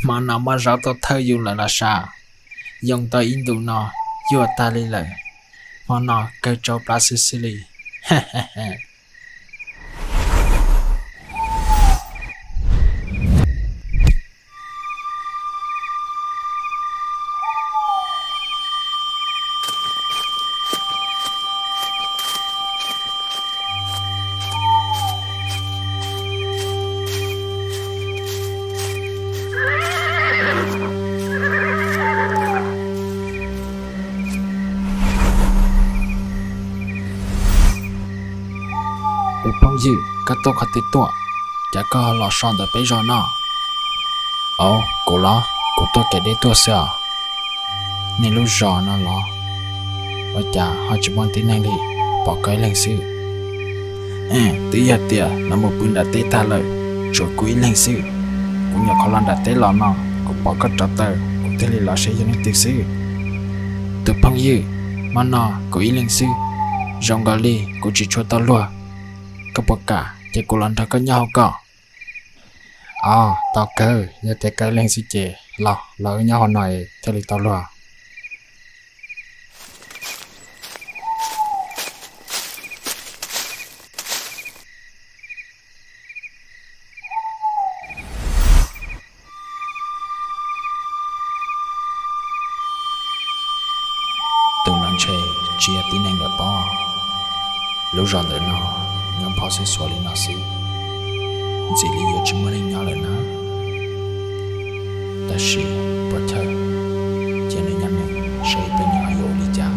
Hmo no muaj zaub tuaj thawj yus lawm los sav. Yoo tau ib ntus no yuag tag li lawm. Hmo no kawg tsau plab xwb xwb li. Ua phooj ywg, koj tuaj qhov twg tuaj, cas koj ho los so ntawm peb zos no? Au, kuv los kuv tuaj kev deb tuaj xwb os. Nej lub zos no los ua cas ho tsis muaj tib neeg li, pom koj ib leeg xwb? Twb yog tias lawv mus pw nram teb tag lawm, tshuav kuv ib leeg xwb. Kuv nyuam qhuav los nram teb los no, kuv pom koj rauv taws, kuv thiaj li los seb yog leej twg xwb. Tus phooj ywg, hmo no kuv ib leeg xwb, zoo nkaus li kuv tsis tshua tau luag. Koj puas kam ces kuv los nrog koj nyob hauv ko? Au, tau kawg, yog tias koj ib leeg xwb ces los, los wb nyob hauv no thiaj li tau luag. Tus no ntshe tsis yog tib neeg lawm pob. Lub zos ntawm no nyob phob xwb xuav li no xwb, ntxim li yuav tsis muaj neeg nyob lawm na. Tab sis puas chawj, cia nws nyob nws, saib peb nws ho yuav ua li cas.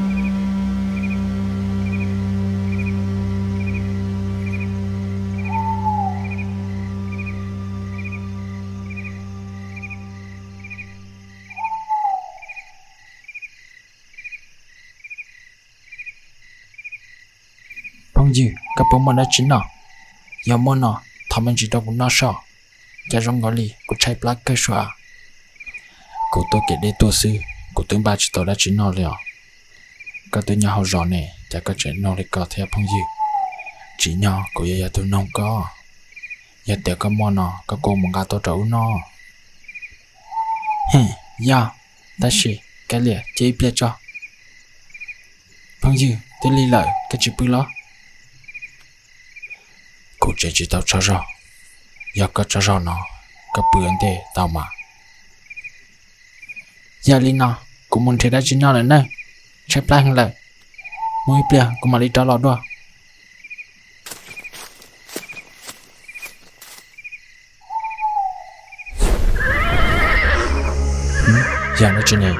Phooj ywg, koj puas muaj dab tsi noj? Yog muaj no, thov me ntsis rau kuv noj soj, cas zoo nkaus li kuv tshaib plab kawg sua. Kuv tuaj kev deb tuaj xwb, kuv twb npaj tsis tau dab tsi noj li os. Koj twb nyob hauv zos ne, cas koj tseem noog li ko thiab phooj ywg? Tsim nyog kuv yuav yog tus noog koj. Yog tias koj muaj no, koj kuj mus nqa tuaj rau wb noj. Hm, yog, tab sis kav liam cia ib pliag tso. Phooj ywg, twb lig lawm koj tsis pw los? Kuv tseem tsis tau tsaug zog, yog koj tsaug zog no, koj pw ua ntej tau mas. Yog li no, kuv mus nrhiav dab tsi noj lawm nawb, tshaib plab heev lawm, mus ib pliag kuv mam li rov los dua. Yog dab tsi ne?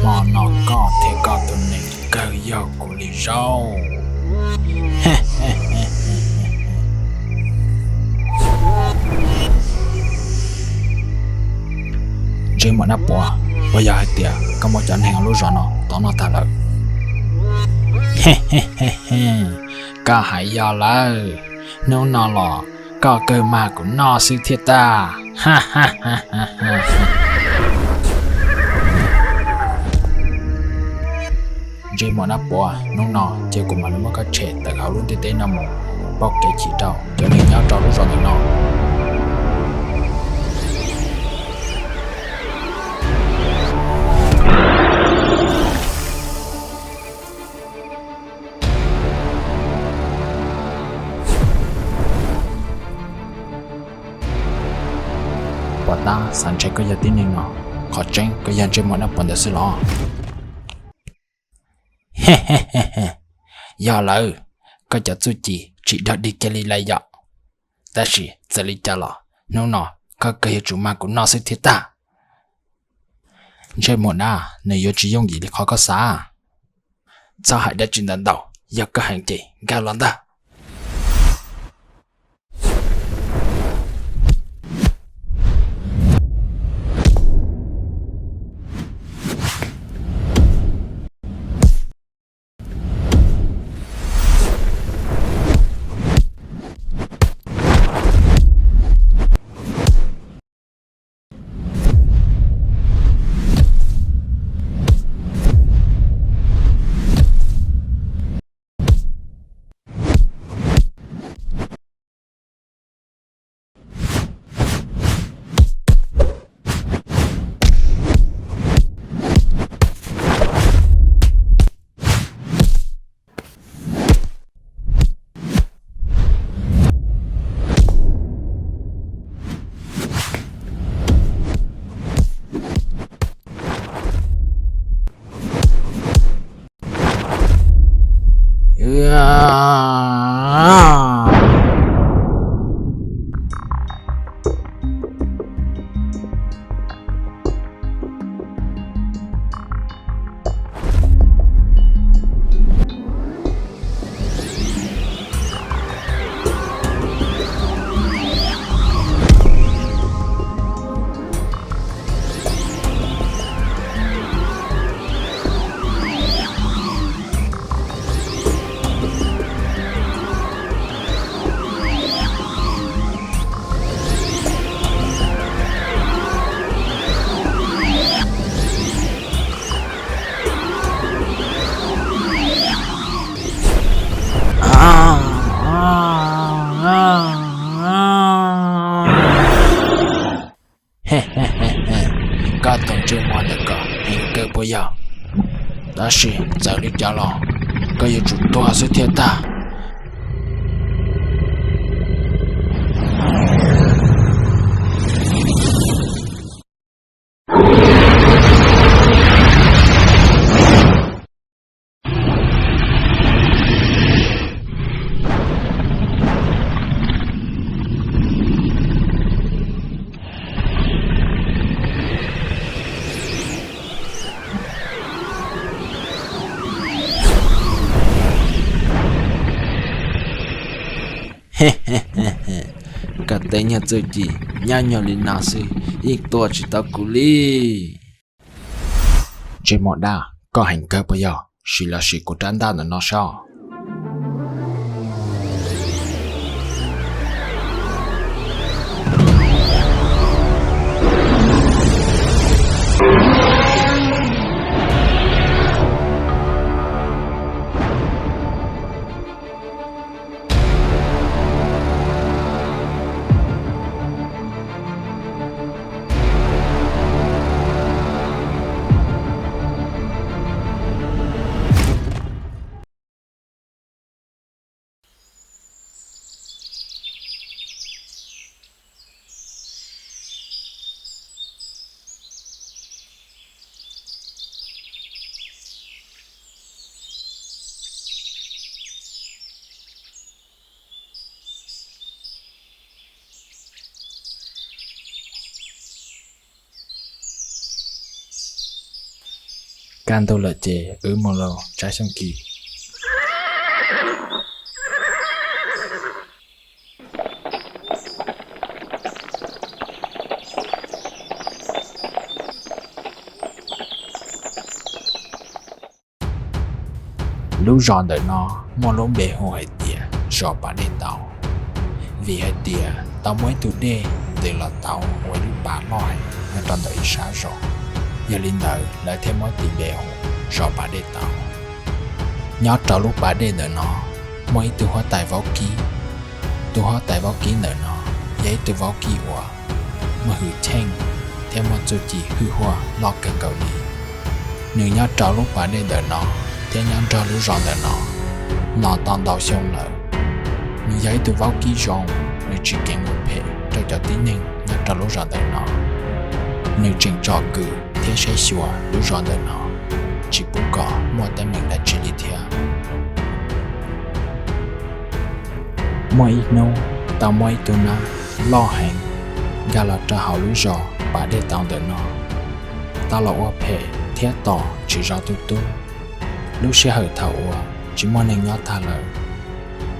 Hmo no koj thiab koj tus neeg kawg yog kuv li zaub. Ntsej muag nab puav, puas yog hais tias koj muab cov neeg hauv lub zos no tom noj tag lawm? Koj hais yog lawm, hnub no los koj kawg mag kuv noj xwb thiaj tag. Ntsej muag nab puav, hnub no cia kuv mam li muab koj tshem tawm hauv lub ntiaj teb no mus, pauj kev chim rau cov neeg nyob rau lub zos ntawm no. Puas tab xav ntshe koj yog tib neeg no, qhov tseeb koj yog ntsej muag nab puav ntawd xwb los? Yog lawm, koj cov txuj ci tsis dog dig kiag li lawm yom. Tab sis txawm li cas los hnub no koj kawg yuav tsum mag kuv noj xwb thiaj tag. Ntsej muag nab, nws yuav tsis yooj yim li qhov koj xav. Txhob hais dab tsi ntau ntau, yog koj heev ces nkag los ntag. Tab sis txawm li cas los koj yuav tsum tuag xwb thiaj tag. Koj tej nyuag txuj ci nyob nyuag li no xwb yeej tua tsis tau kuv li. Ntsej muag dab, koj heev kawg puas yog? Sim los sim kuv rab ntaj ntawm no saib. Kaj ntug lawm ces wb mus los tsaib xyooj kis. Lub zos ntawm no muaj lub npe hu hais tias zos pas dej tauv, vim hais tias tau muaj ib tug dej ntws los tauv ua ib pas loj heev nyob rau ntawm ib sab zos. Yog li ntawd lawv thiaj muab tis npe hu zos pas dej tauv. Nyob rau lub pas dej ntawm no muaj ib tug huab tais vaub kib. Tus huab tais vaub kib ntawm no yog ib tug vaub kib uas muaj hwj chim thiab muaj txuj ci hwj huam loj kawg nkaus li. Nws nyob rau lub pas dej ntawm no thiab nyob nrog lub zos ntawm no los tau ntau xyoo lawm. Nws yog ib tug vaub kib zoo, nws tsis keev ua phem rau cov tib neeg nyob rau lub zos ntawm no. Nws tseem tsom kwm thiab saib xyuas lub zos ntawm no, tsis pub kom muaj teeb meem dab tsi li thiab. Muaj ib hnub tau muaj ib tug nab loj heev nkag los rau hauv lub zos pas dej tauv ntawm no, tau los ua phem thiab tom tsis zov tus tub. Lub sij hawm thaum uas tsis muaj neeg nyob tag lawm,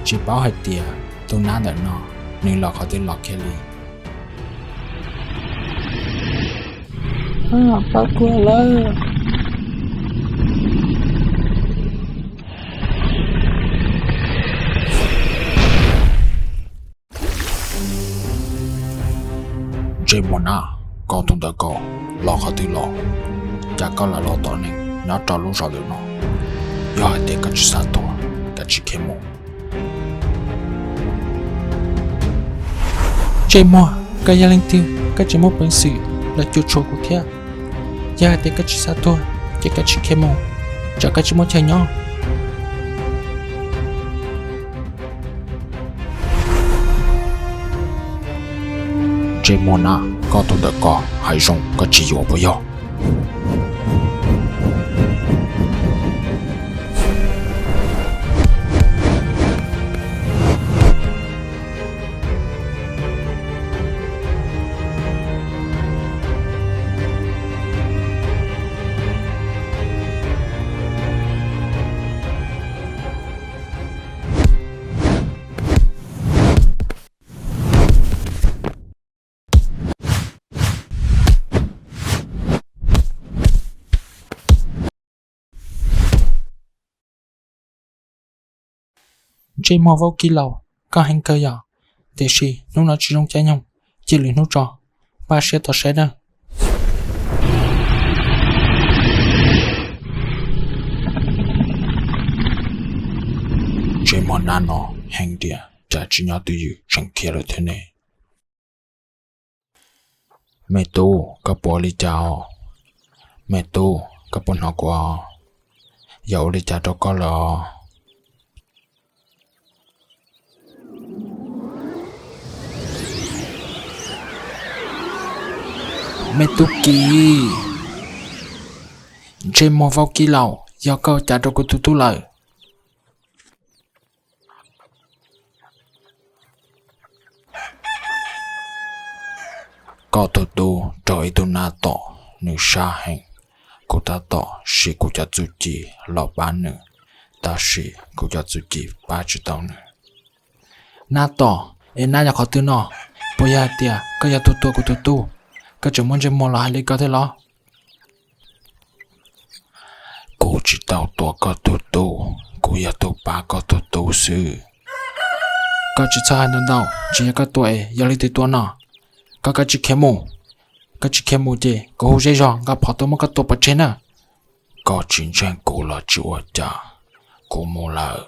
tsis paub hais tias tus nab ntawm no nws los qhov twg los kiag li. Pab kuv lawm. Ntsej muag nab, koj tus ntawm ko los qhov twg los? Cas koj lam los tom neeg nyob rau lub zos ntawm no? Yog hais tias koj tsis xav tuag, koj cia li khiav mus. Ntsej muag, koj yog leej twg koj tsis muaj peev xwm los cuam tshuam kuv thiab. Yog hais tias koj tsis xav tuag ces koj cia li khiav mus, tsam koj tsis muaj chaw nyob. Ntsej muag nab, koj tus ntawm ko hais zoo koj tsis yuav puas yog? Ntsej muag vaub kib laus, koj heev kawg yom, tiam sis hnub no tsis zoo caij nyoog, cia lwm hnub tso, npaj siab tos saib nawb. Ntsej muag nab no heev tiag, cas tsis nyob twj ywm tseem khiav lawm thiab ne? Me tub, koj puas ua li cas os? Me tub, koj puas hnov kuv os? yog ua li cas rau koj lawm os? Me tub Kis, ntsej muag vaub kib laus, yog koj ua cas rau kuv tus tub lawm? Koj tus tub raug ib tug nab tom, nws sab heev. Kuv tab tom siv kuv cov txuj ci los pab nws, tab sis kuv cov txuj ci pab tsis tau nws. Nab tom? Es nab nyob qhov twg no? Puas yog hais tias koj yog tus tua kuv tus tub, koj tseem muaj ntsej muag los hais li ko thiab los? Kuv tsis tau tua koj tus tub, kuv yog tus pab koj tus tub xwb. Koj tsis txhob hais ntau ntau, tsis yog koj tua es yog leej twg tua no? Koj, koj tsis khiav mus, koj tsis khiav mus ces kuv hu zej zog nqa phom tuaj muab koj tua pov tseg na. Koj tsis ntseeg kuv los tsis ua cas, kuv mus lawm.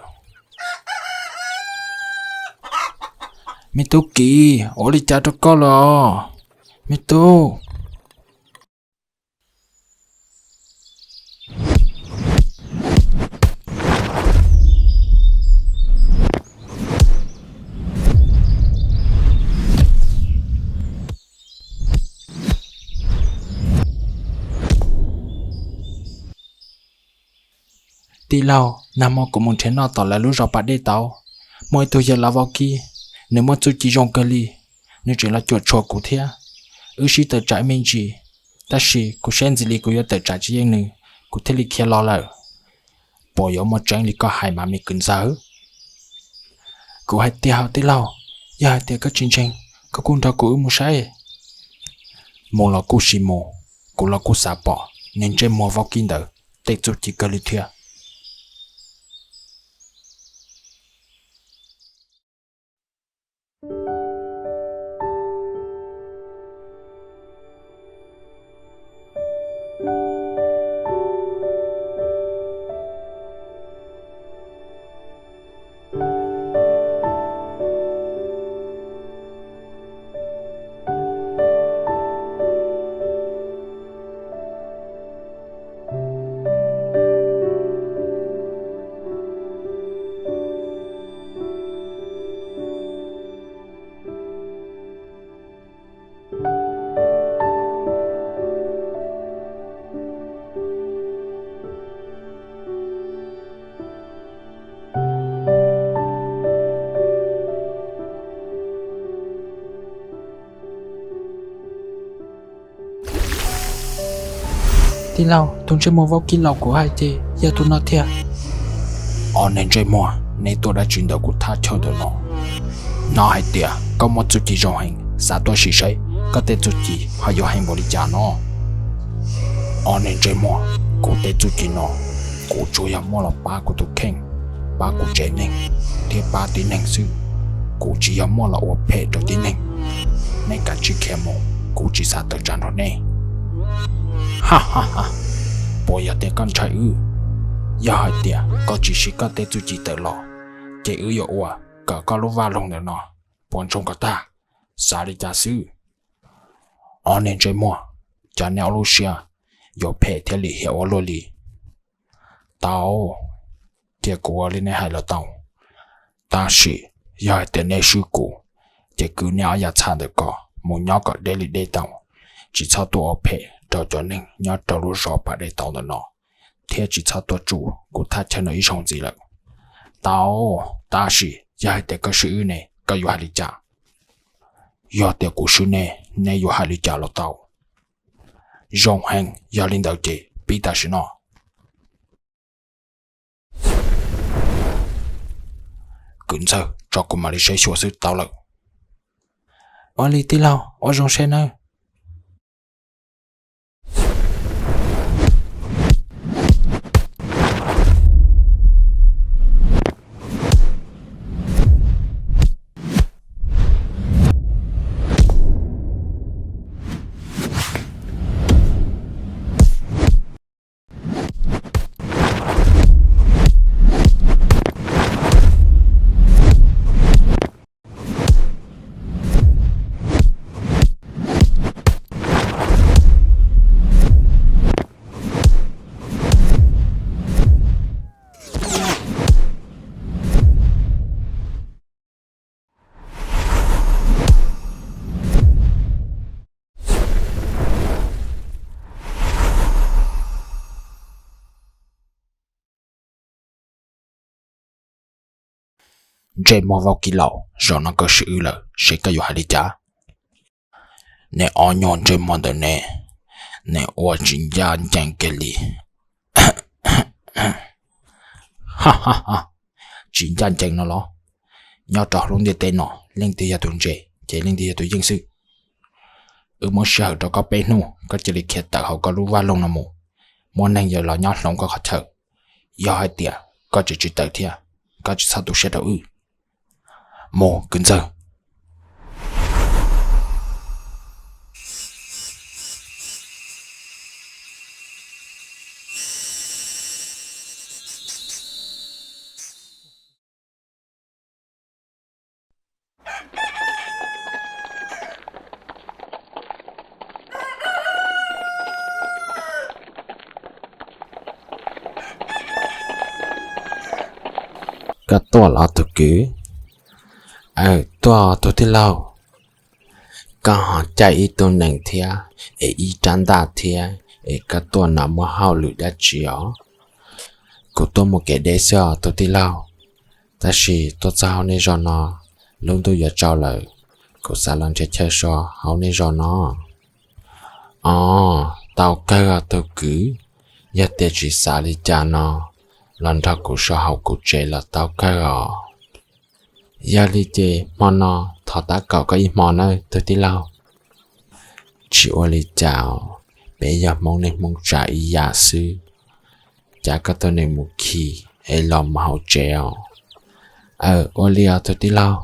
Me tub Kis, ua li cas rau koj lawm os, me tub? Tij laug, nag hmo kuv mus nrhiav noj tom lawv lub zos pas dej tauv, muaj ib tug yawg laus vaub kib, nws muaj txuj ci zoo kawg li, nws tseem los cuam tshuam kuv thiab. Wb sib tawm tsam me ntsis, tab sis kuv saib ntxim li kuv yuav tawm tsam tsis yeej nws, kuv thiaj li khiav los lawm. Puas yuav muaj tseeb li koj hais mas me kwv ntxawg? Kuv hais tiag hos tij laug, yog hais tias koj tsis ntseeg, koj kuj nrog kuv wb mus saib. Mus los kuj sim mus, kuv los kuj xav pom niag ntsej muag vaub kib ntawd tej txuj ci kawg li thiab. Tij laug, tus ntsej muag vaub kib laus kuv hais ces yog tus no tiag. Ob neeg ntsej muag, neb tuaj dab tsi ntawm kuv thaj chaw ntawm no? Hnov hais tias koj muaj txuj ci zoo heev, xav tuaj sim saib koj tej txuj ci ho yuav heev npaum li cas no. Ob neeg ntsej muag, kuv tej txuj ci no, kuv tsuas yog muaj los pab kuv tus kheej, pab kuv tsev neeg thiab pab tib neeg xwb. Kuv tsis yog muaj los ua phem rau tib neeg. Neb kav tsij khiav mus, kuv tsis xav tawm tsam nrog neb. Ha ha ha, puas yog tias koj ntshai wb? Yog hais tias koj tsis siv koj tej txuj ci tawm los, ces wb yuav ua kom koj lub vaj loog ntawm no puas ntsoog kom tag. Xav li cas xwb? Ob neeg ntsej muag, cas neb ob lub siab yuav phem thiab lim hiam ua luaj li? Tau, cia kuv ua li neb hais los tau. Tab sis yog hais tias neb swb kuv, ces kwv neb ob yav txha ntawm ko mus nyob kom deb li deb tau, tsis txhob tuaj ua phem rau cov neeg nyob rau lub zos pas dej tauv ntawm no, thiab tsis txhob tuaj tsuj kuv thaj chaw no ib zaug ntxiv lawm. Tau, tab sis yog hais tias koj swb wb ne, koj yuav hais li cas? Yog tias kuv swb neb, neb yuav hais li cas los tau. Zoo heev, yog li ntawd ces pib tam sim no. Kwv ntxawg, tso kuv mam li saib xyuas xwb tau lawm. Ua li tij laug, ua zoo saib nawb. Ntsej muag vaub kib laus, zaum no koj swm wb lawm, seb koj yuav hais li cas? Nej ob nyuag ntsej muag ntawm nej, nej ua tsis ncaj ncees kiag li. Tsis ncaj ncees no los? Nyob rau lub ntiaj teb no, leej twg yog tus ntse ces leej twg yog tus yeej xwb. Wb muab sij hawm rau koj peb hnub, koj cia li khiav tawm hauv koj lub vaj loog no mus. Muaj neeg yuav los nyob hloov koj qhov chaw. Yog hais tias koj tseem tsis tawm thiab, koj tsis txhob tu siab rau wb. Mus, kwv ntxawg. Koj tuaj los tus kwv? Aw, tuaj tus tij laug. Koj ho caij ib tug nees thiab es ib rab ntaj thiab es koj tuaj no muaj hauj lwm dab tsi os? Kuv tuaj mus kev deb xwb os tus tij laug. Tab sis tuaj txog hauv nej zos no, lub ntuj yuav tsaus lawm, kuv xav los nrhiav chaw so hauv nej zos no. Os, tau kawg os tus kwv. Yog tias tsis xav li cas no, los nrog kuv so hauv kuv tsev los tau kawg os. Yog li ces hmo no thov tab kaum koj ib hmo nawb tus tij laug. Tsis ua li cas os, peb yog Hmoob neej Hmoob tsav ib yam xwb. Cav koj tus nees mus khi es los mus hauv tsev os. Aw, ua li os tus tij laug.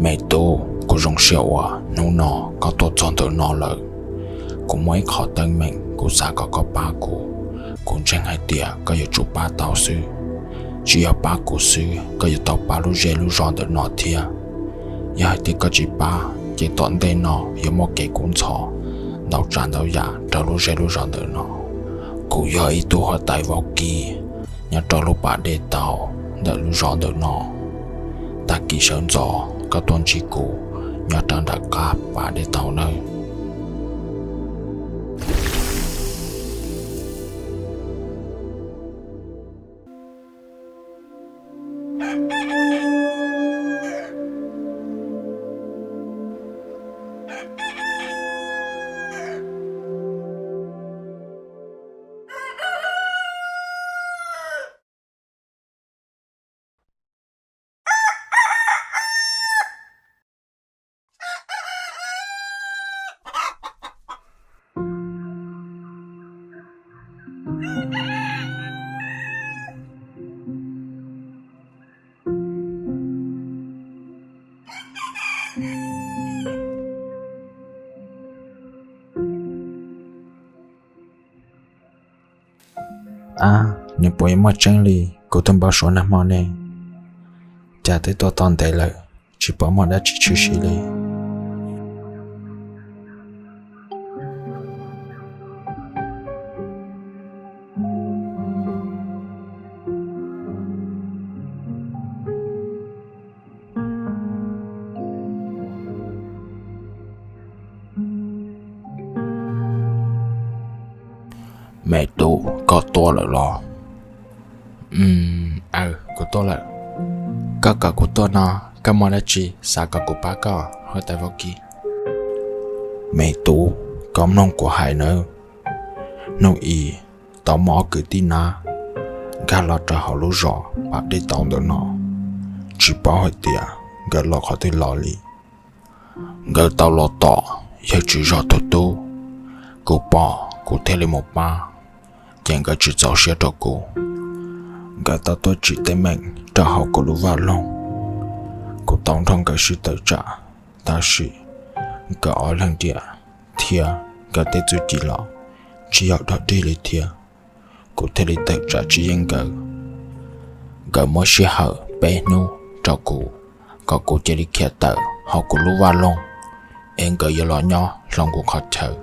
Me tub, kuv zoo siab uas hnub no koj tuaj txog ntawm no lawm. Kuv muaj ib qho teeb meem kuv xav kom koj pab kuv. Kuv ntseeg hais tias koj yuav tsum pab tau xwb. Tsis yog pab kuv xwb, koj yuav tau pab lub zej lub zos ntawm no thiab. Yog hais tias koj tsis pab, ces tom ntej no yuav muaj kev kub ntxhov ntau tsav ntau yam rau lub zej lub zos ntawm no. Kuv yog ib tug huab tais vaub kib nyob rau lub pas dej tauv ntawm lub zos ntawm no. Tag kis sawv ntxov koj tuaj ntsib kuv nyob rau nram qab pas dej tauv nawb. Ab, nws puas yuav muaj tseeb li kuv tus npau suav nag hmo ne? Cas twb tuaj tau ntev lawm, tsis pom muaj dab tsi tshwm sim li. Me tub, koj tuaj lawm los? Aw, kuv tuaj lawm. Koj kom kuv tuaj no, koj muaj dab tsi xav kom kuv pab koj, huab tais vaub kib? Me tub, koj mloog kuv hais nawb. Hnub i, tau muaj ob kwv tij nab nkag los rau hauv lub zos pas dej tauv ntawm no, tsis paub hais tias nkawd los qhov twg los li. Nkawd tau los tom yawg tswv zos tus tub, kuv pom kuv thiaj li mus pab, ces nkawd tsis txaus siab rau kuv. Nkawd tau tuaj tsim teeb meem rau hauv kuv lub vaj loog, kuv tau nrog nkawd sib tawm tsam, tab sis nkawd ob leeg riam thiab nkawd tej txuj ci los tsis yog dog dig li thiab, kuv thiaj li tawm tsam tsis yeej nkawd. Nkawd muab sij hawm peb hnub rau kuv, kom kuv cia li khiav tawm hauv kuv lub vaj loog, es nkawd yuav los nyob hloov kuv qhov chaw.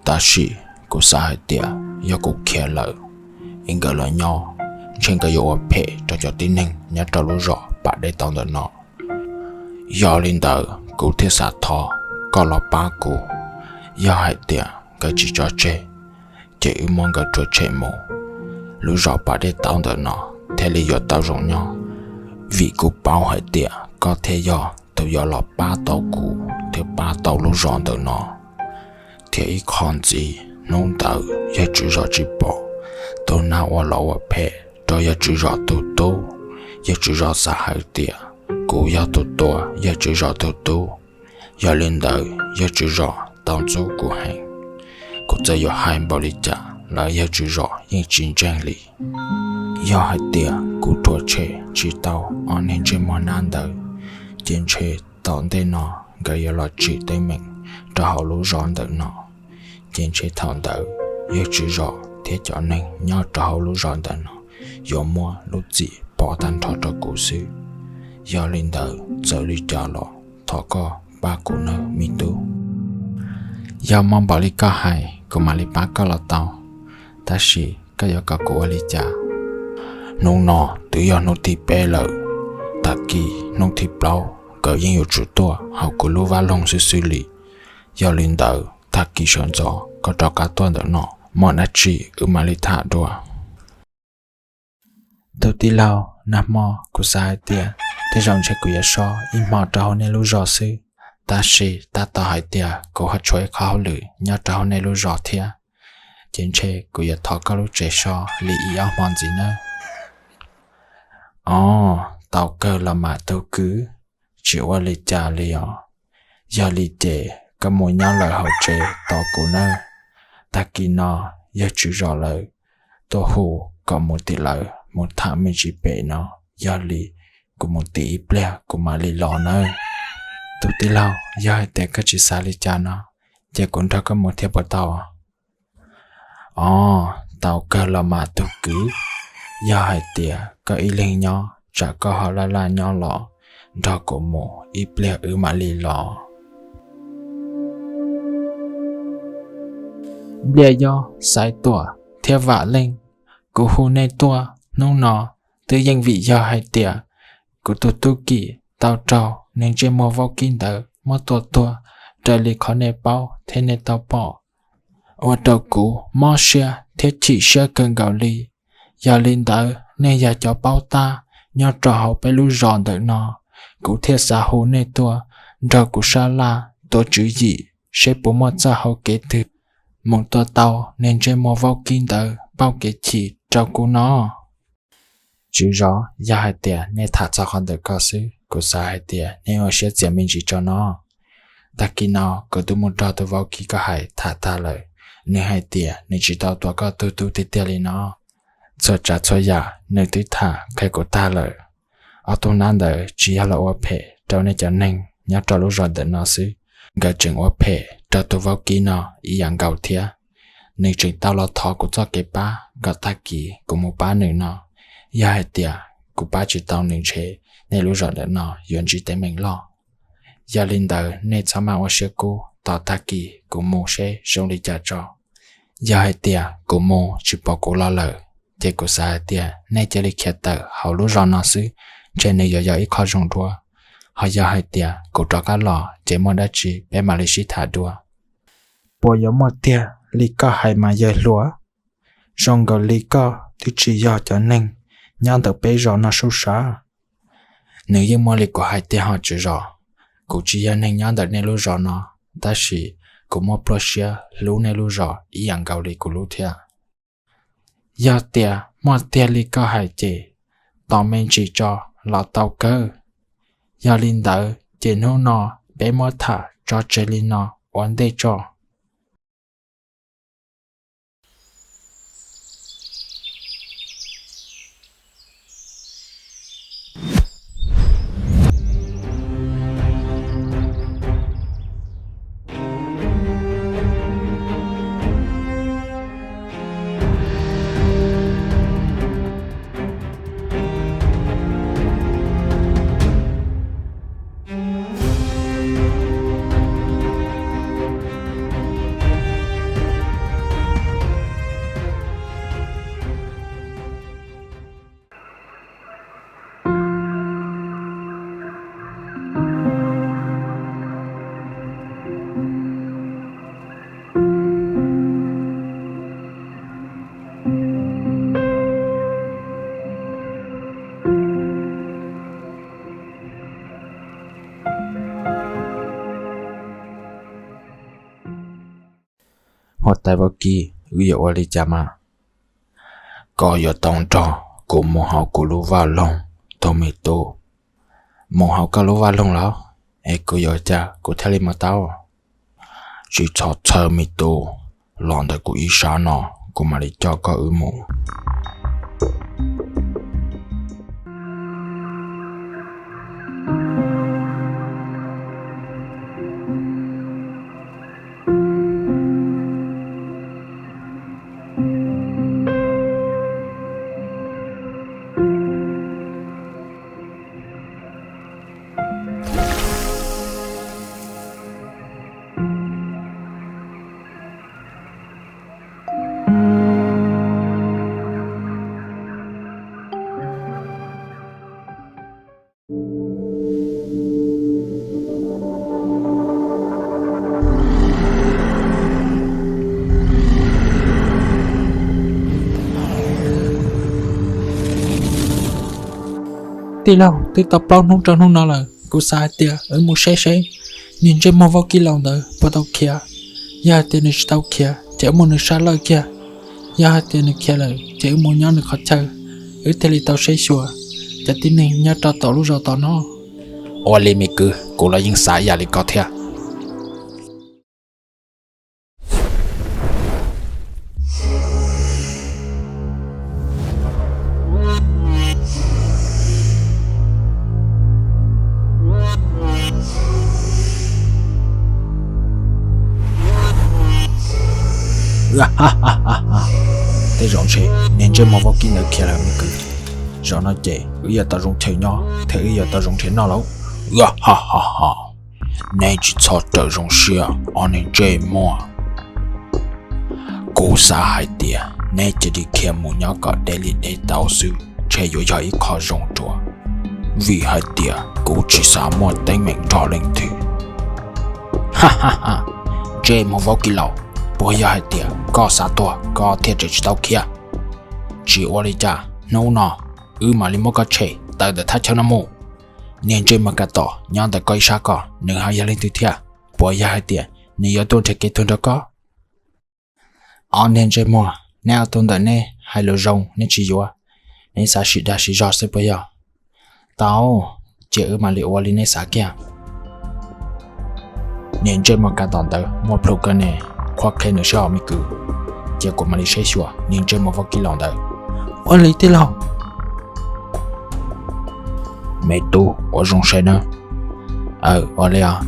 Tab sis kuv xav hais tias yog kuv khiav lawm, es nkawd los nyob, ntshe nkawd yuav ua phem rau cov tib neeg nyob rau lub zos Pam Dej Tauv ntawm no. Yog li ntawd kuv thiaj xav thov koj los pab kuv. Yog hais tias nkawd tsis tso tseg, ces wb muab nkawd rhuav tshem mus, lub zos Pam Dej Tauv ntawm no thiaj li yuav tau zoo nyob. Vim kuv paub hais tias koj thiaj yog tus yuav los pab tau kuv thiab pab tau lub zos ntawm no. Thiab ib qho ntxiv, hnub ntawd yawg tswv zos tsis pom tus nag ua los ua phem rau yawg tswv zos tus tub. Yawg tswv zos xav hais tias kuv yog tus tua yawg tswv zos tus tub. Yog li ntawd yawg tswv zos tau ntxub kuv heev. Kuv txawm yuav hais npaum li cas los yawg tswv zos yeej tsis ntseeg li. Yog hais tias kuv rhuav tshem tsis tau ob neeg ntsej muag nab ntawd, ces ntshe tom ntej no nkawd yuav los tsim teeb meem rau hauv lub zos ntawm no. Ces ntshe thaum ntawd yawg tswv zos thiab cov neeg nyob rau hauv lub zos ntawm no yuav muab lub txim pov tag nrho rau kuv xwb. Yog li ntawd txawm li cas los thov koj pab kuv nawb me tub. Yog muaj npaum li koj hais kuv mam li pab koj los tau, tab sis koj yuav kom kuv ua li cas? Hnub no twb yog hnub thib peb lawm, tag kis hnub thib plaub nkawd yeej yuav tsum tuaj hauv kuv lub vaj loog xwb xwb li. Yog li ntawd tag kis sawv ntxov koj rov qab tuaj ntawm no, muaj dab tsi wb mam li tham dua. Tus tij laug, nag hmo kuv xav hais tias tej zaum ntshe kuv yuav so ib hmo rau hauv nej lub zos xwb, tab sis tab tom hais tias kuv ho tshuav ib qho hauj lwm nyob rau hauv nej lub zos thiab, ces ntshe kuv yuav thov koj lub tsev so li ib ob hmo ntxiv nawb. Os, tau kawg los mas tus kwv, tsis ua li cas li os. Yog li ces koj mus nyob lawm hauv tsev tos kuv nawb. Tag kis no yawg tswv zos lawv tuaj hu kom mus tim lawv mus tham me ntsis pem no, yog li kuv mus tim ib pliag kuv mam li los nawb. Tus tij laug, yog hais tias koj tsis xav li cas no, ces kuv nrog koj mus thiab puas tau? Os, tau kawg los mas tus kwv, yog hais tias koj ib leeg nyob tsam koj ho laj laj nyob los nrog kuv mus ib pliag wb mam li los. Npliaj Yob, Xaiv Tuam thiab Vam Leej, kuv hu nej tuaj hnub no twb yeej vim yog hais tias kuv tus tub Kim tau raug neeg ntsej muag vaub kib ntawd muab tua tuag raws li qhov nej paub thiab nej tau pom, ua rau kuv mob siab thiab chim siab kawg nkaus li. Yog li ntawd nej yog cov paub tab nyob rau hauv peb lub zos ntawm no, kuv thiaj xav hu nej tuaj nrog kuv sab laj tuav tswv yim seb puas muaj txoj hau kev twg mus tua tau neeg ntsej muag vaub kib ntawd pauj kev chim rau kuv no. Tswv zos, yog hais tias nej tham txog qhov ntawm ko xwb, kuv xav hais tias nej ua siab txias me ntsis tso no. Tag kis no kuv twb mus nrog tus vaub kib koj hais tham tag lawm, nws hais tias nws tsis tau tua koj tug tub tiag tiag li no. Txhua tsav txhua yam nws twb tham qhia kuv tag lawm. Ob tug nab ntawd tsis yog los ua phem rau nej cov neeg nyob rau lub zos ntawm no xwb, nkawd tseem ua phem rau tus vaub kib no ib yam nkaus thiab. Nws tseem tau los thov kuv txoj kev pab kom tag kis kuv mus pab nws no. Yog hais tias kuv pab tsis tau nws ntshe nej lub zos ntawm no yuav ntsib teeb meem loj. Yog li ntawd nej txhob maj ua siab kub, tos tag kis kuv mus seb zoo li cas tso. Yog hais tias kuv mus tsis pom kuv los lawm, ces kuv xav hais tias nej cia li khiav tawm hauv lub zos no xwb, ntshe nws yuav yog ib qho zoo dua. Ho yog hais tias kuv rov qab los ces muaj dab tsi peb mam li sib tham dua. Puas yuav muaj tiag li koj hais mas yawg hluas? Zoo nkaus li koj twb tsis yog cov neeg nyob ntawm peb zos no sub sab. Nws yeej muaj li kuv hais tiag ho tswv zos. Kuv tsis yog neeg nyob ntawm nej lub zos no, tab sis kuv muaj pluaj siab hlub nej lub zos ib yam nkaus li kuv hlub thiab. Yog tias muaj tiag li koj hais ces tos me ntsis tso los tau kawg. Yog li ntawd ces hnub no peb muab tham tso tseg li no, ua ntej tso. Huab tais Vaub Kib, wb yuav ua li cas mas? Koj yuav tau nrog kuv mus hauv kuv lub vaj loog, tus me tub. Mus hauv koj lub vaj loog los, es kuv yuav ua cas kuv thiaj li mus tau? Tsis txhob txhawj me tub, los ntawm kuv ib sab no, kuv mam li coj koj wb mus. Tij laug, twb tau plaub hnub rau hnub no lawm, kuv xav hais tias wb mus saib seb niag ntsej muag Vaub Kib Laus ntawd puas tau khiav. Yog hais tias nws tsis tau khiav ces wb mus nws sab lawj kiag. Yog hais tias nws khiav lawm ces wb mus nyob nws qhov chaw, wb thiaj li tau saib xyuas cov tib neeg nyob rau tom lub zos tom no. Ua li me kwv, kuv los yeej xav ib yam li koj thiab. Tej zaum ntshe niag ntsej muag Vaub Kib ntawd khiav lawm me kwv. Zaum no ces wb yuav tau zoo chaw nyob thiab wb yuav tau zoo nrhiav noj lauj. Neb tsis txhob rawm zoo siab os niag ntsej muag. Kuv xav hais tias neb cia li khiav mus nyob kom deb li deb tau xwb ntshe yuav yog ib qho zoo dua, vim hais tias kuv tsis xav muaj teeb meem nrog leej twg. Ntsej muag Vaub Kib Laus, puas yog hais tias koj xav tuag koj thiaj tseem tsis tau khiav? Tsis ua li cas, hnub no wb mam li muab koj tshem tawm ntawm thaj chaw no mus. Niag ntsej muag Kas Tom nyob ntawm koj ib sab ko, nws ho yog leej twg thiab? Puas yog hais tias nws yuav tuaj nrhiav kev tuag nrog koj? Ob niag ntsej muag, neb ob tug ntawm neb hais lus zoo neb tsis yuav, neb xav sim dag sim zog xwb puas yog? Tau, ces wb mam li ua li neb xav kiag. Niag ntsej muag Kas Tom ntawd muaj plhus kawg ne, qhuab qhia nws seb os me kwv, ces kuv mam li saib xyuas niag ntsej muag Vaub Kib Laus ntawd. Ua li tij laug. Me tub, ua zoo saib nawb. Aw, ua li os.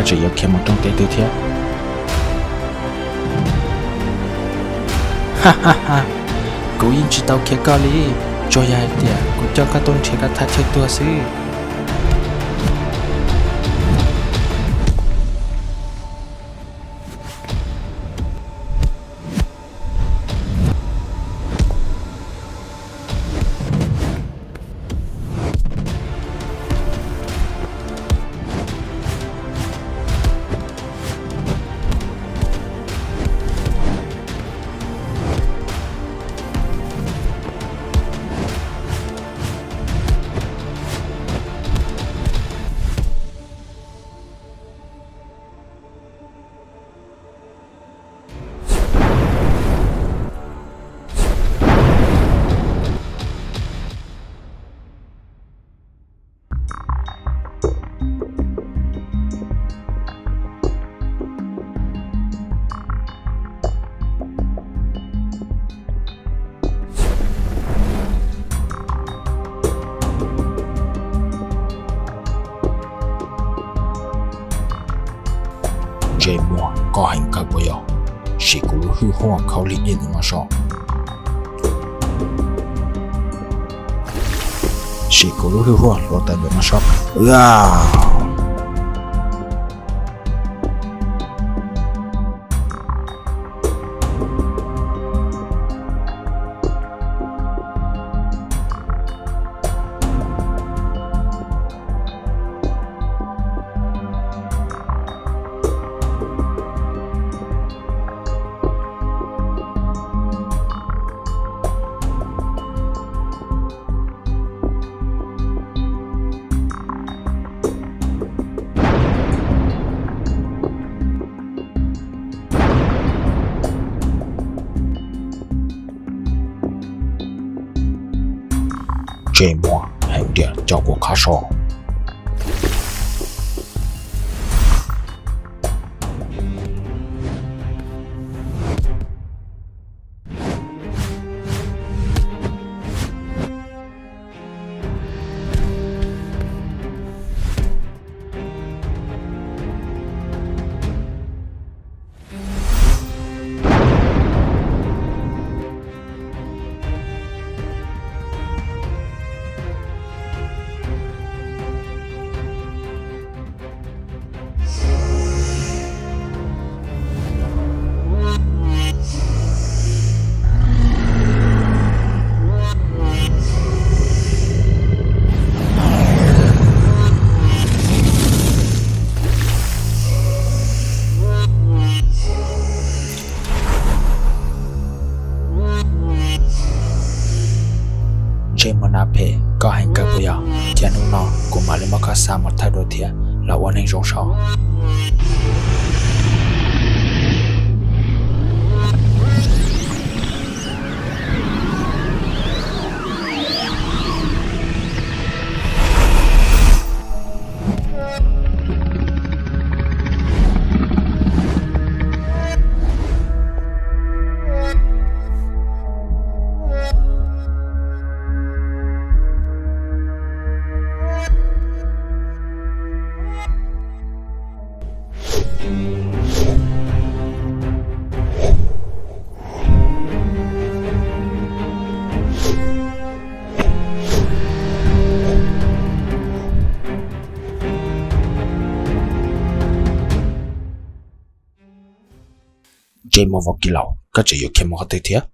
tseem yuav khiav mus rooj teb twg thiab? Kuv yeej tsis tau khiav koj li, tsuas yog hais tias kuv coj koj tuaj nrhiav koj thaj chaw tuag xwb. Ntsej muag, koj heev kawg puas yog? Sim kuv lub hwj huam khaub lig diaj ntawm no so. Sim kuv lub hwj huam hluav taws ntawm no so. Ntsej muag, heev tiag, coj kuv qab so. Ntsej muag nas phem, koj heev kawg puas yog? Cia hnub no kuv mam li muab koj xa mus thawj dua thiab los ua neeg zoo saud. Ntsej muag Vauv Kis Laus, koj tseem yuav khiav mus qhov twg thiab?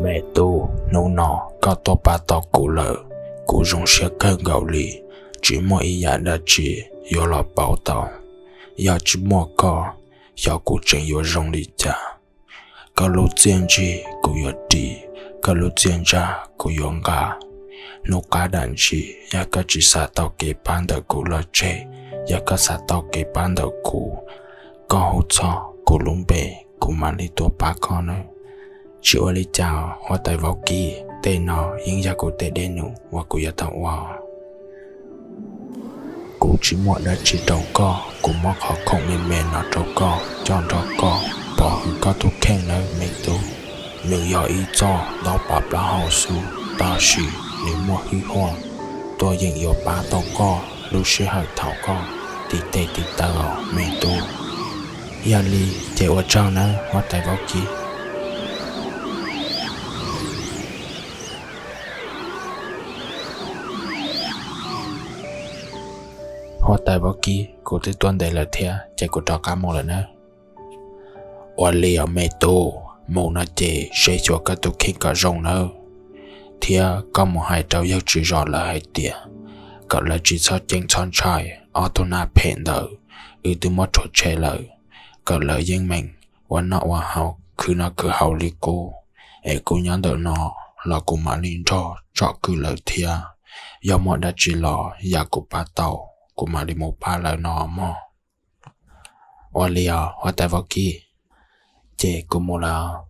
Me tub, hnub no koj tuaj pab tau kuv lawm, kuv zoo siab kawg nkaus li. Tsis muaj ib yam dab tsi yuav los pauv tau. Yog tsis muaj koj, xyov kuv tseem yuav zoo li cas. Koj lub txiaj ntsig kuv yuav ris, koj lub txiaj ntsag kuv yuav nqa. Hnub qab dam ntsis yog koj tsis xav tau kev pab ntawm kuv los tseg, yog koj xav tau kev pab ntawm kuv, koj hu txog kuv lub npe, kuv mam li tuaj pab koj nawb. Tsis ua li cas, huab tais vaub kib, tej no yeej yog kuv tej dej num uas kuv yuav tau ua. Kuv tsis muaj dab tsi rau koj, kuv muab qhov khoom me me no rau koj coj nrog koj pov hwm koj tus kheej nawb me tub. Nws yog ib txoj ntaub pov plaub hau xwb, tab sis nws muaj hwj huam, tuaj yeem yuav pab tau koj lub sij hawm thaum koj tiv tes tiv taw os me tub. Yog li ces ua tsaug nawb huab tais vaub kib. Huab tais vaub kib, kuv twb tuaj ntev lawm thiab ces kuv rov qab mus lawm nawb. Ua li os me tub, mus no ces seb xyuas koj tus kheej kom zoo nawb, thiab koj mus hais rau yawg tswv zos lawv hais tias kom lawv tsis txhob ceeb txhob ntshai, ob tug nab phem ntawd wb twb muab rhuav tshem lawm, kom lawv yeej meem ua noj ua haus khwv noj khwv haus li qub, es kuv nyob ntawm no los kuv mam li nrog tsom kwm lawv thiab. Yog muaj dab tsi los yam kuv pab tau, kuv mam li mus pab lawv no mog. Ua li os huab tais vaub kib, ces kuv mus lawm.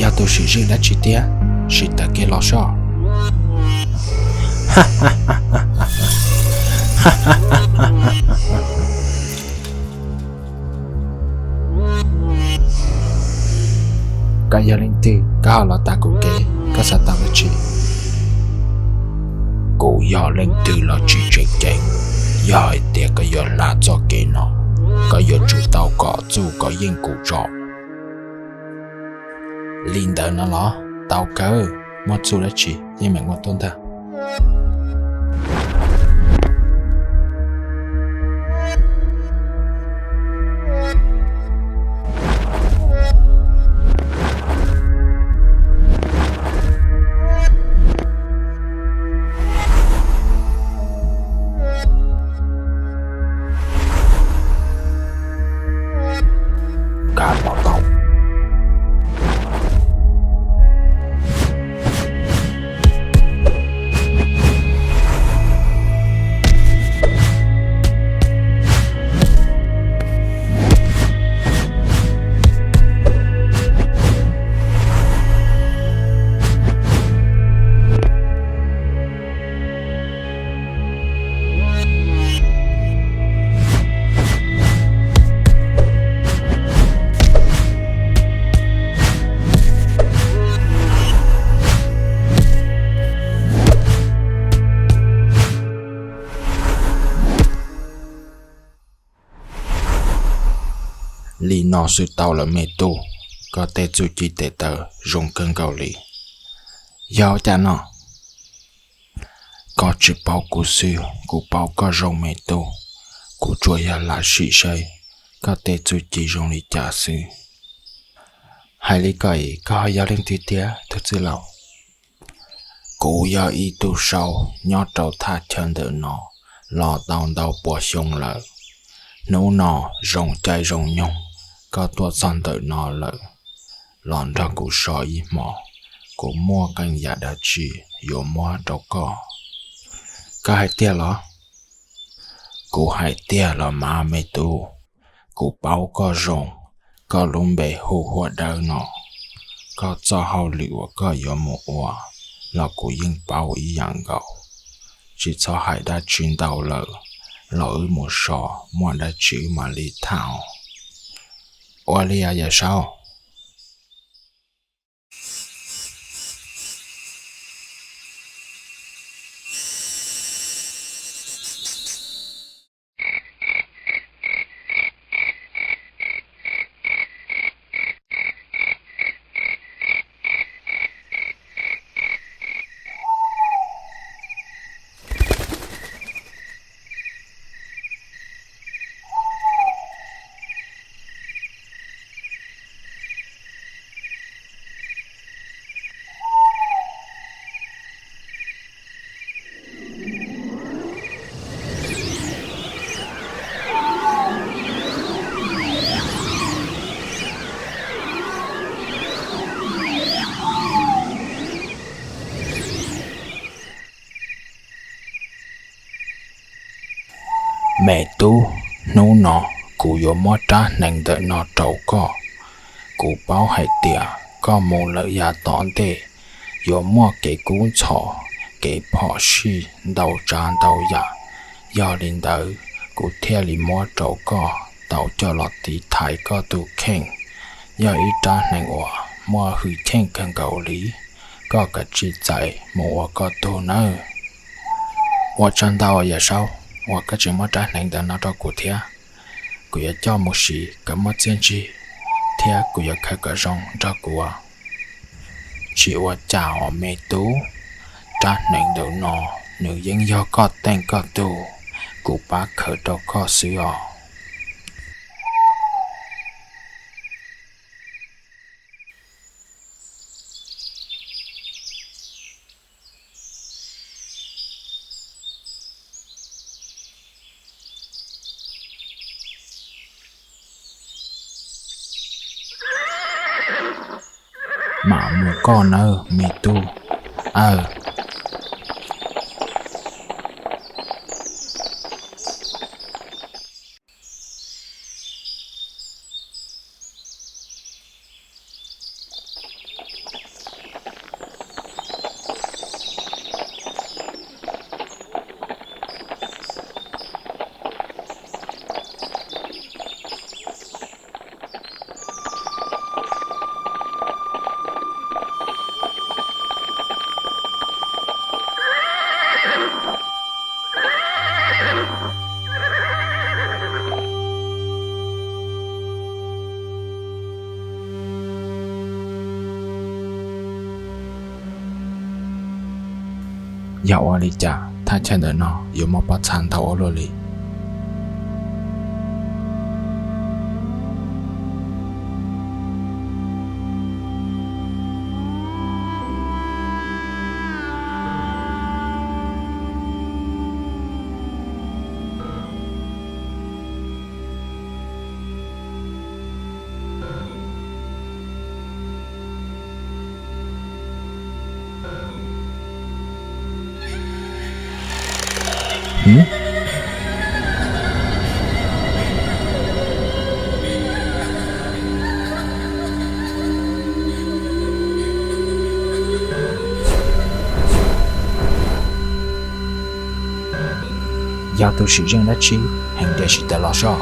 Yog tus sim zwm dab tsi tiag, sim tawm kiag los soj. Koj yog leej twg, koj ho los tas kuv kev, koj xav tau dab tsi? Kuv yog leej twg los tsis tseem ceeb, yog hais tias koj yuav hla txoj kev no, koj yuav tsum tau kom txuj kom yeej kuv tso. Li ntawd no los tau kawg, muaj txuj dab tsi yeej meem muaj tuaj ntag. Li no xwb tau lawm me tub, koj tej txuj ci tes taw zoo kawg nkaus li. Yog cas no? Koj tsis paub kuv xwb, kuv paub koj zoo me tub. Kuv tsuas yog lam sim saib koj tej txuj ci zoo li cas xwb. Hais li ko es koj ho yog leej twg tiag tus txwj laus? Kuv yog ib tug saub nyob rau thaj chaw ntawm no los tau ntau pua xyoo lawm. Hnub no zoo caij zoo nyoog koj tuaj txog ntawm no lawm, los nrog kuv so ib hmos, kuv muaj qee yam dab tsi yuav muab rau koj. Koj hais tiag los? Kuv hais tiag los mas me tub, kuv paub koj zoo. Koj lub npe hu Huab Dawb no, koj txoj hauj lwm uas koj yuav mus ua los kuv yeej paub ib yam nkaus. Tsis txhob hais dab tsi ntau lawm, los wb mus so muaj dab tsi wb mam li tham. Ua li os yawm saub. Me tub, hnub no kuv yuav muab rab hneev ntawm no rau koj. Kuv paub hais tias koj mus lawm yav tom ntej yuav muaj kev kub ntxhov, kev phom sij ntau tsav ntau yam. Yog li ntawd, kuv thiaj li muab rau koj tau coj los tiv thaiv koj tus kheej. Yog ib rab hneev uas muaj hwj chim kawg nkaus li, koj kav tsij txais mus ua koj tug nawb. Ua tsaug ntau yawm saub uas koj tseem muab rab hneev ntawm no rau kuv thiab. Kuv yuav coj mus siv kom muaj txiaj ntsig, thiab kuv yuav khaws kom zoo nrog kuv. Tsis ua cas os me tub, rab hneev ntawm no nws yeej yog koj teej koj tug, kuv pab khaws rau koj xwb os. Mam mus koj nawb me tub. Aw. Yog ua li cas thaj chaw ntawm no yuav muaj pob txha ntau ua luaj li? Yog tus sim zeej dab tsi heev tiam sis tawm los soj?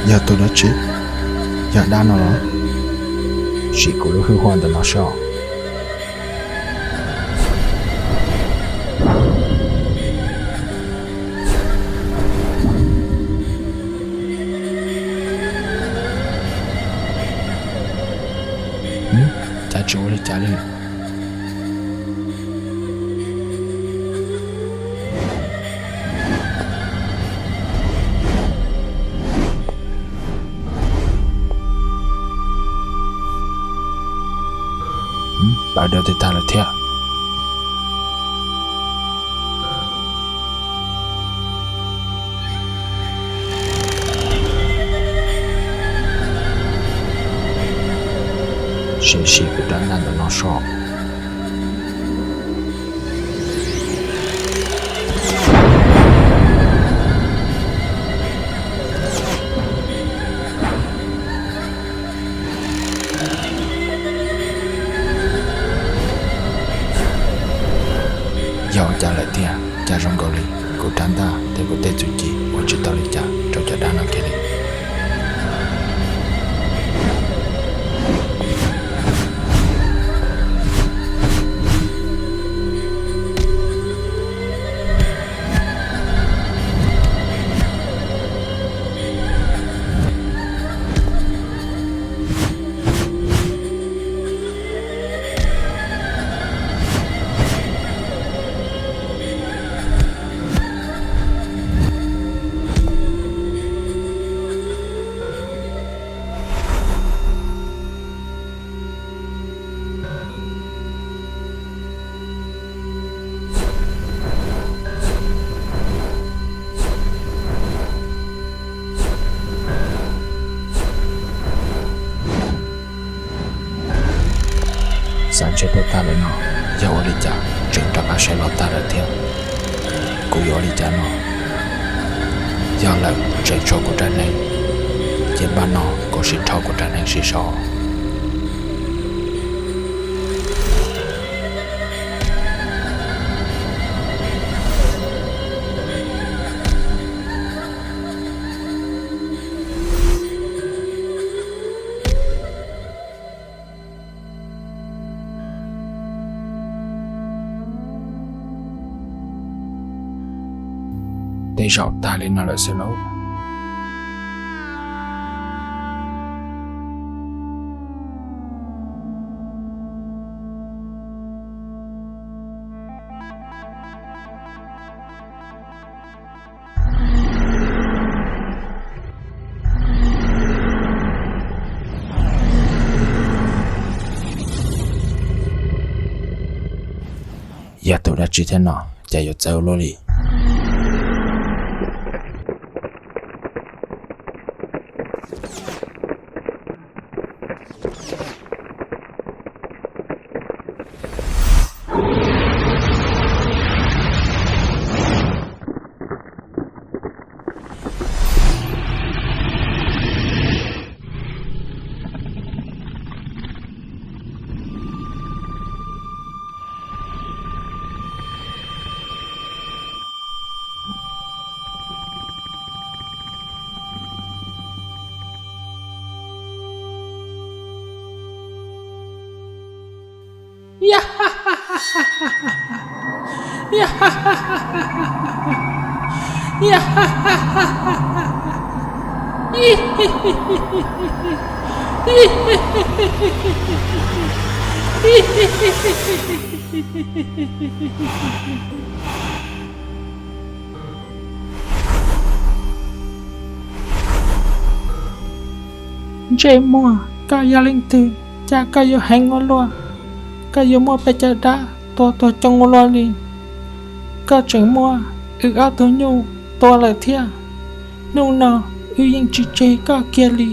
Yog tus dab tsi? Cov dab no los, sim kuv lub hwj huam ntawm no soj. Cas tsis ua li cas li. Pawv dua twb tag lawm thiab. Sim sim kuv rab ntaj ntawm no soj. Yog ua cas lawm tiag, cas zoo nkaus li kuv rab ntaj thiab kuv tej txuj ci ua tsis tau li cas rau cov dab no kiag li. Xav ntshe tuaj tag lawm no, yog ua li cas tseem rov qab saib los tag lawm thiab. Kuv yuav ua li cas no? Yog lawm tseem tshuav kuv rab hneev, ces npaj no kuv sim rho kuv rab hneev sim so. Tej zaum tag li no lawm xwb lauj. Yog tus dab tsi thiab no, cas yuav txawv ua luaj li? Ntsej muag, koj yog leej twg, cas koj yuav heev ua luaj? Koj yuav muaj pes tsawg dab tua tuag coob ua luaj li? Koj tseem muab wb ob tug nyuj tua lawm thiab. Hnub no wb yeej tsis tseg koj kiag li.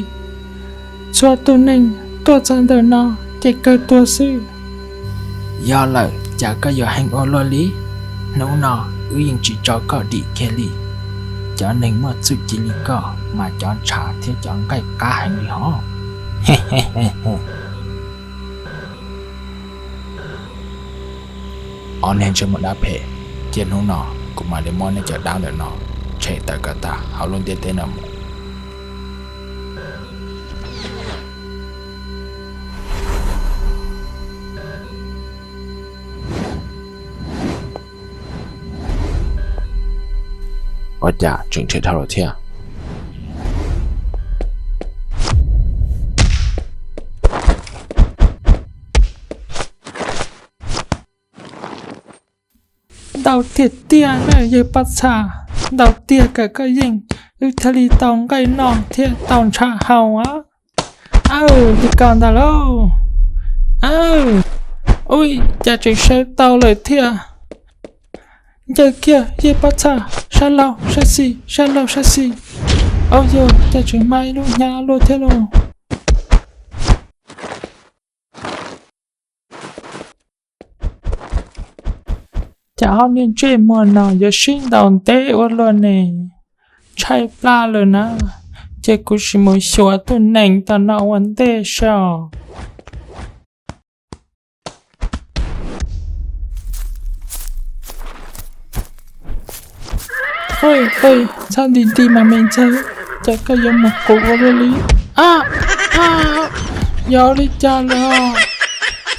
Txhua tus neeg tuaj txog ntawm no ces kawg tuag xwb. Yog lawm cas koj yuav heev ua luaj li? Hnub no wb yeej tsis tso koj dim kiag li. Cov neeg muaj txuj ci li koj mas cov ntshav thiab cov nqaij qab heev li hos. Ob niag ntsej muag dab phem, cia hnub no kuv mam li muab nej cov dab ntawm no tshem tawm kom tag hauv lub ntiaj teb no mus. ua cas tseem nrhiav dhau lawm thiab. Ntau tiag tiag na yawg Paj Txha, ntau tiag kawm koj yeej, wb thiaj li tau nqaij noj thiab tau ntshav haus a. Aw, li ko ntag lauj. Aw, ui, cas tseem sawv tau lawm thiab. Ncaws kiag yawg Paj Txha, sab laug sab xis, sab laug sab xis. Au yog, cas tseem mag ib lub hnyav luaj thiab lauj. Cas ob niag ntsej muag no yuav sib ntaus ntev ua luaj ne? Tshaib plab lawm na, ces kuv sim mus xyuas tus nees tom no ua ntej seb. Oj, txhob nti nti mas me ntxawg, cas koj yuav mus qus ua luaj li? A, a, yog li cas lawm?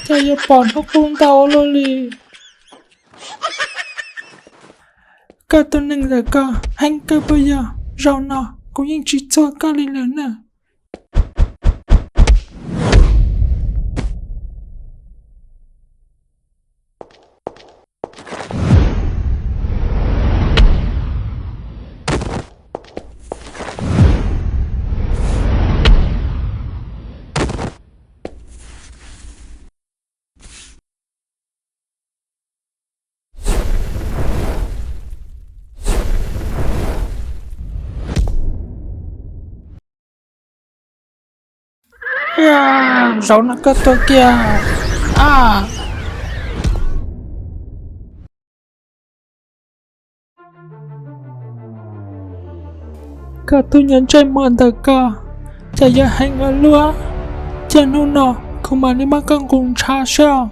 Cas yuav pom hnub qub ntau ua luaj li? Koj tus neeg ntawm ko heev kawg puas yog? Zaum no kuv yeej tsis txuag koj li lawm na. Zaum no koj tuag kiag a. Koj tus nyuag ntsej muag ntawm ko, cas yuav heev ua luaj. Cia hnub no kuv mam li muab koj nqus ntshav seb.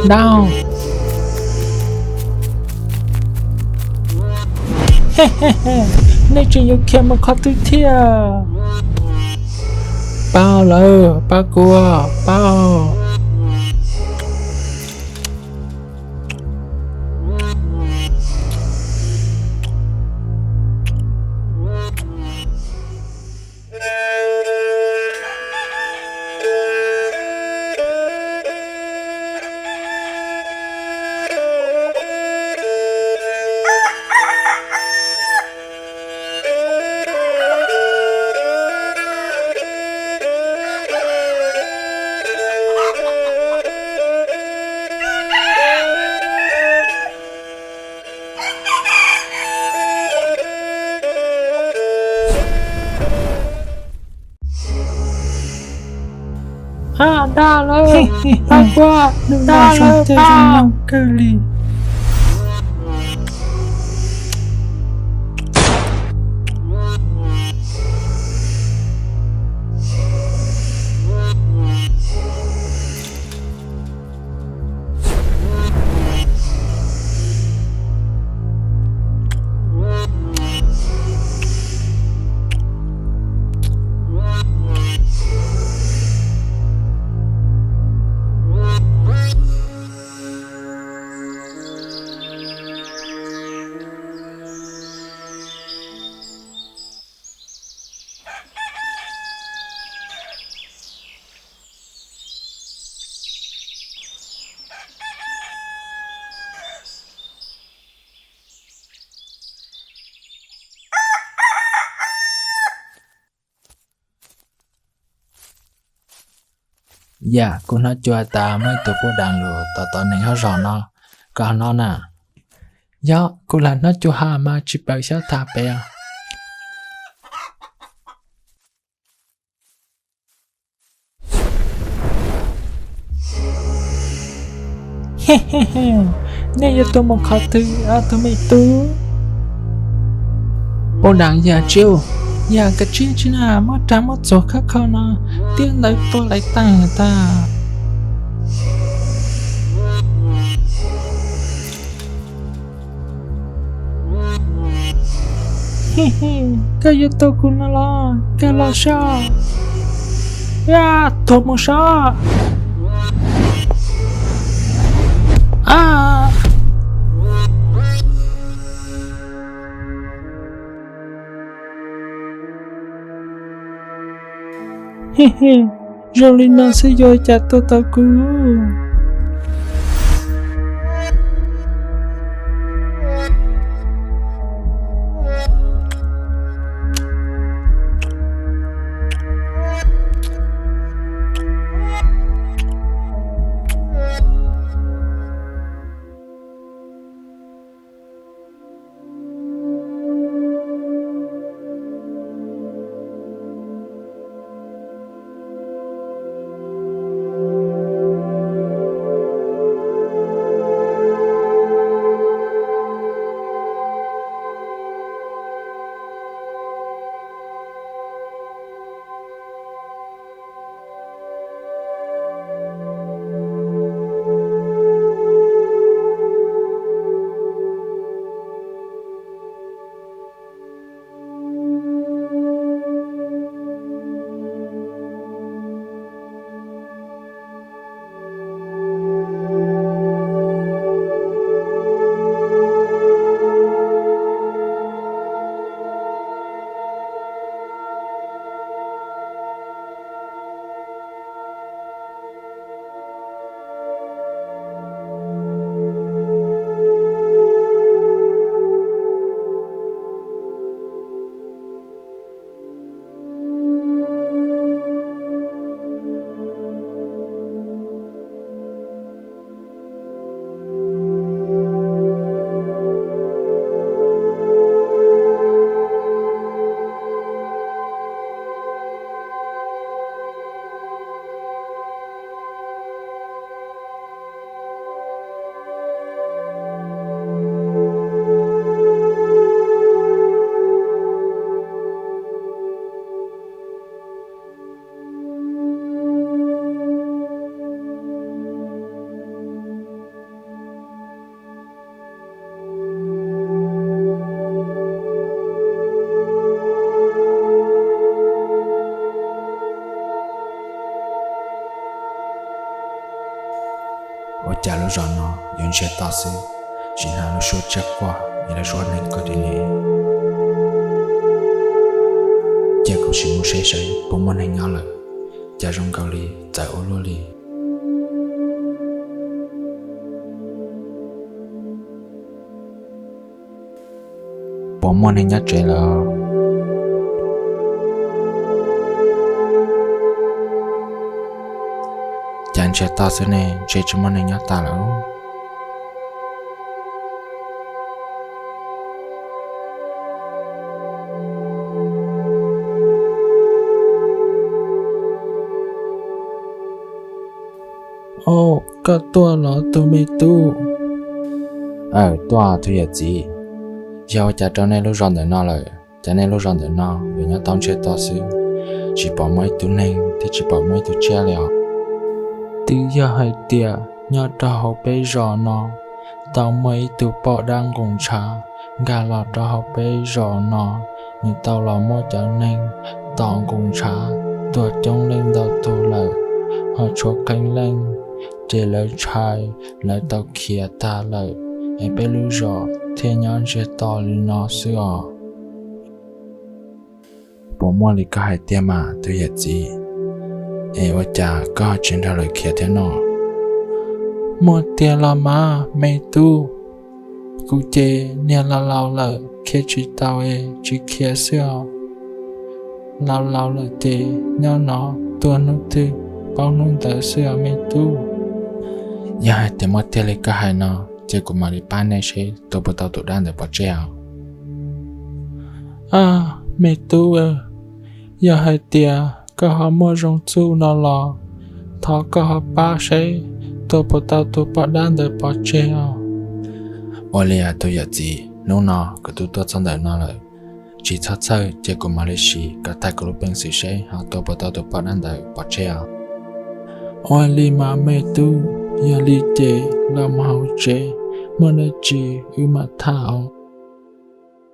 Ntau. Nej tseem yuav khiav mus qhov twg thiab? Paub lawm, paub kuv, paub. Ab, dag lawm, dag kuv, dag lawm, dag kawg li. Yam kuv hnov cuag tas muaj ib tug poj dam lus tom tod neeg hauv zos no, koj hnov na? Yog, kuv lam hnov cuag ha mas tsis pom xyov tham pem. Nej yuav tuaj mus qhov twg ob tug me tub? Poj dam, yam tsiu, yam kav tsij tsi na, muab rag muab txuas khawb kho no, tiaj ntawd tuaj laiv tag tag. Koj yuav tua kuv no los koj los saib. Thuam mus saib. Zoo li no xwb yuav cas tua tau kuv. ntsiag to xwb, tsis hnov lub suab tsiaj quaj es lawv suab neeg kawg li ne. Cia kuv sim mus saib saib puas muaj neeg nyob lawm, cas zoo nkaus li txawv ua luaj li. Puas muaj neeg nyob tsev lawm? Cas ntsiag to xwb ne, ntshe tsis muaj neeg nyob tas lawm. Au, koj tuaj los tus me tub? Aw, tuaj tus yawm txiv. Yog ua cas rau nej lub zos ntawm no lawm? Cas nej lub zos ntawm no yuav nyob tau ntsiag to xwb, tsis pom muaj ib tug neeg thiab tsis pom muaj ib tug tsiaj li os. Twb yog hais tias nyob rau hauv peb zos no tau muaj ib tug poj dab nqus ntshav nkag los rau hauv peb zos no. Nws tau los muab cov neeg tom nqus ntshav tuag coob leej ntau tus lawm, ho tshuav qee leej ces lawv ntshai, lawv tau khiav tag lawm, es peb lub zos thiaj nyob ntsiag to li no xwb os. Puas muaj li koj hais tiag mas tus yawm txiv? Es ua cas koj tsis nrog lawv khiav thiab no? Muaj tiag los mas me tub, kuv ces niag laus laus lawm khiav tsis tau es tsis khiav xwb os. Laus laus lawm ces nyob no tuag hnub twg paub hnub ntawd xwb os me tub. Yog hais tias muaj tiag li koj hais no, ces kuv mam li pab nej seb tua puas tau tus dab ntawd pov tseg os. A, me tub, yog hais tias koj ho muaj zoo txuj no los thov koj ho pab seb tua puas tau tus poj dab ntawd pov tseg os. Ua li tus yawm txiv, hnub no kuv twb tuaj txog ntawm no lawm, tsis txhob txhawj, ces kuv mam li sim kom tag kuv lub peev xwm seb ho tua puas tau tus poj dab ntawd pov tseg os. Ua li mas me tub, yog li ces los mus hauv tsev, muaj dab tsi wb mam tham os.